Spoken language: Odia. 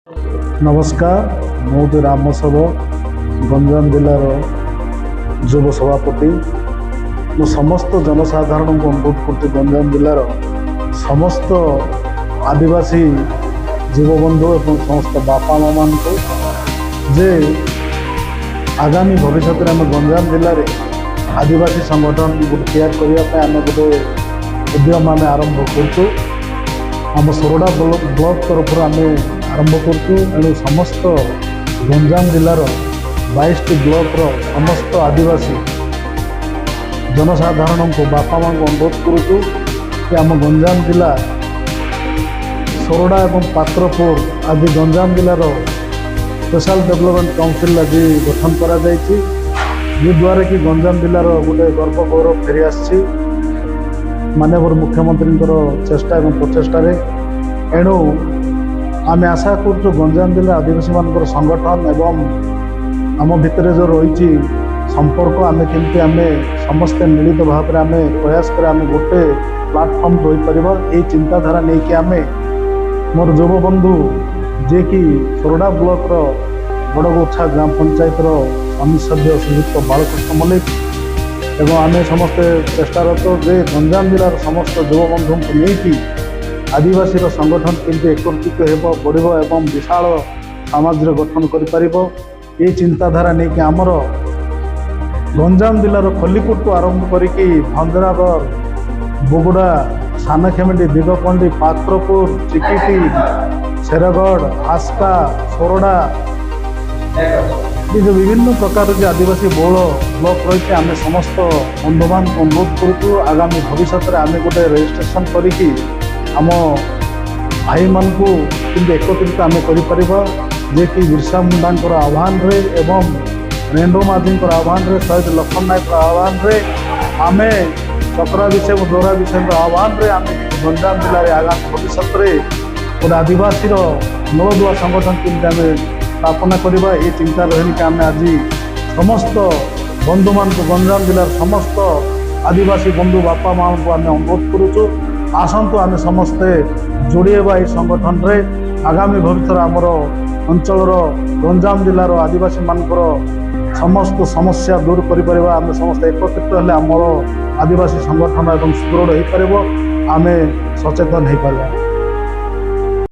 ନମସ୍କାର, ମୁଁ ହେଉଛି ରାମ ସବ, ଗଞ୍ଜାମ ଜିଲ୍ଲାର ଯୁବ ସଭାପତି। ମୁଁ ସମସ୍ତ ଜନସାଧାରଣଙ୍କୁ ଅନୁରୋଧ କରୁଛି, ଗଞ୍ଜାମ ଜିଲ୍ଲାର ସମସ୍ତ ଆଦିବାସୀ ଯୁବବନ୍ଧୁ ଏବଂ ସମସ୍ତ ବାପା ମାଆମାନଙ୍କୁ ଯେ ଆଗାମୀ ଭବିଷ୍ୟତରେ ଆମେ ଗଞ୍ଜାମ ଜିଲ୍ଲାରେ ଆଦିବାସୀ ସଂଗଠନ ଗୋଟେ ତିଆରି କରିବା ପାଇଁ ଆମେ ଗୋଟେ ଉଦ୍ୟମ ଆମେ ଆରମ୍ଭ କରୁଛୁ। ଆମ ସୋରଡ଼ା ବ୍ଲକ ତରଫରୁ ଆମେ ଆରମ୍ଭ କରୁଛୁ। ଏଣୁ ସମସ୍ତ ଗଞ୍ଜାମ ଜିଲ୍ଲାର 22ଟି ବ୍ଲକର ସମସ୍ତ ଆଦିବାସୀ ଜନସାଧାରଣଙ୍କୁ, ବାପା ମାଆଙ୍କୁ ଅନୁରୋଧ କରୁଛୁ କି ଆମ ଗଞ୍ଜାମ ଜିଲ୍ଲା ସୋରଡ଼ା ଏବଂ ପାତ୍ରପୁର ଆଦି ଗଞ୍ଜାମ ଜିଲ୍ଲାର ସ୍ପେଶାଲ ଡେଭଲପମେଣ୍ଟ କାଉନସିଲ୍ ଆଜି ଗଠନ କରାଯାଇଛି, ଯଦ୍ୱାରା କି ଗଞ୍ଜାମ ଜିଲ୍ଲାର ଗୋଟେ ଗର୍ବ ଗୌରବ ଫେରି ଆସିଛି ମାନ୍ୟବର ମୁଖ୍ୟମନ୍ତ୍ରୀଙ୍କର ଚେଷ୍ଟା ଏବଂ ପ୍ରଚେଷ୍ଟାରେ। ଏଣୁ ଆମେ ଆଶା କରୁଛୁ, ଗଞ୍ଜାମ ଜିଲ୍ଲା ଆଦିବାସୀମାନଙ୍କର ସଂଗଠନ ଏବଂ ଆମ ଭିତରେ ଯେଉଁ ରହିଛି ସମ୍ପର୍କ, ଆମେ କେମିତି ଆମେ ସମସ୍ତେ ମିଳିତ ଭାବରେ ଆମେ ପ୍ରୟାସ କରି ଆମେ ଗୋଟେ ପ୍ଲାଟଫର୍ମ ରହିପାରିବା, ଏଇ ଚିନ୍ତାଧାରା ନେଇକି ଆମେ ମୋର ଯୁବବନ୍ଧୁ, ଯିଏକି ସୋରଡ଼ା ବ୍ଲକର ବଡ଼ଗୋଛା ଗ୍ରାମ ପଞ୍ଚାୟତର ସମିତି ସଭ୍ୟ ଶ୍ରୀଯୁକ୍ତ ବାଳକୃଷ୍ଣ ମଲ୍ଲିକ ଏବଂ ଆମେ ସମସ୍ତେ ଚେଷ୍ଟାରତ ଯେ ଗଞ୍ଜାମ ଜିଲ୍ଲାର ସମସ୍ତ ଯୁବବନ୍ଧୁଙ୍କୁ ନେଇକି ଆଦିବାସୀର ସଂଗଠନ କେମିତି ଏକତ୍ରିତ ହେବ, ବଢ଼ିବ ଏବଂ ବିଶାଳ ସମାଜର ଗଠନ କରିପାରିବ, ଏ ଚିନ୍ତାଧାରା ନେଇକି ଆମର ଗଞ୍ଜାମ ଜିଲ୍ଲାର ଖଲିକୋଟଠୁ ଆରମ୍ଭ କରିକି ଭଞ୍ଜନଗର, ବୁଗୁଡ଼ା, ସାନଖେମୁଣ୍ଡି, ଦିଗପଣ୍ଡି, ପାତ୍ରପୁର, ଚିକିଟି, ଶେରଗଡ଼, ଆସ୍କା, ସୋରଡ଼ା, ଏ ଯେଉଁ ବିଭିନ୍ନ ପ୍ରକାର ଯେ ଆଦିବାସୀ ବହୁଳ ବ୍ଲକ ରହିଛି, ଆମେ ସମସ୍ତ ବନ୍ଧୁମାନଙ୍କୁ ଅନୁରୋଧ କରୁଛୁ, ଆଗାମୀ ଭବିଷ୍ୟତରେ ଆମେ ଗୋଟେ ରେଜିଷ୍ଟ୍ରେସନ କରିକି ଆମ ଭାଇମାନଙ୍କୁ କେମିତି ଏକତ୍ରିତ ଆମେ କରିପାରିବା, ଯିଏକି ବିର୍ସା ମୁଣ୍ଡାଙ୍କର ଆହ୍ୱାନରେ ଏବଂ ରେଣ୍ଡୋ ମାଝୀଙ୍କର ଆହ୍ୱାନରେ, ଶହୀଦ ଲକ୍ଷ୍ମଣ ନାୟକର ଆହ୍ୱାନରେ, ଆମେ ଚକ୍ରା ବିଷୟ ଏବଂ ଦୌରା ବିଷୟଙ୍କ ଆହ୍ୱାନରେ ଆମେ ଗଞ୍ଜାମ ଜିଲ୍ଲାରେ ଆଗାମୀ ଭବିଷ୍ୟତରେ ଗୋଟେ ଆଦିବାସୀର ମୂଳଦୁଆ ସଂଗଠନ କେମିତି ଆମେ ସ୍ଥାପନା କରିବା, ଏ ଚିନ୍ତା ରହିକି ଆମେ ଆଜି ସମସ୍ତ ବନ୍ଧୁମାନଙ୍କୁ, ଗଞ୍ଜାମ ଜିଲ୍ଲାର ସମସ୍ତ ଆଦିବାସୀ ବନ୍ଧୁ ବାପା ମାଆଙ୍କୁ ଆମେ ଅନୁରୋଧ କରୁଛୁ, ଆସନ୍ତୁ ଆମେ ସମସ୍ତେ ଯୋଡ଼ି ହେବା ଏହି ସଂଗଠନରେ। ଆଗାମୀ ଭବିଷ୍ୟତରେ ଆମର ଅଞ୍ଚଳର, ଗଞ୍ଜାମ ଜିଲ୍ଲାର ଆଦିବାସୀମାନଙ୍କର ସମସ୍ତ ସମସ୍ୟା ଦୂର କରିପାରିବା। ଆମେ ସମସ୍ତେ ଏକତ୍ରିତ ହେଲେ ଆମର ଆଦିବାସୀ ସଂଗଠନ ଏବଂ ସୁଦୃଢ଼ ହୋଇପାରିବ, ଆମେ ସଚେତନ ହୋଇପାରିବା।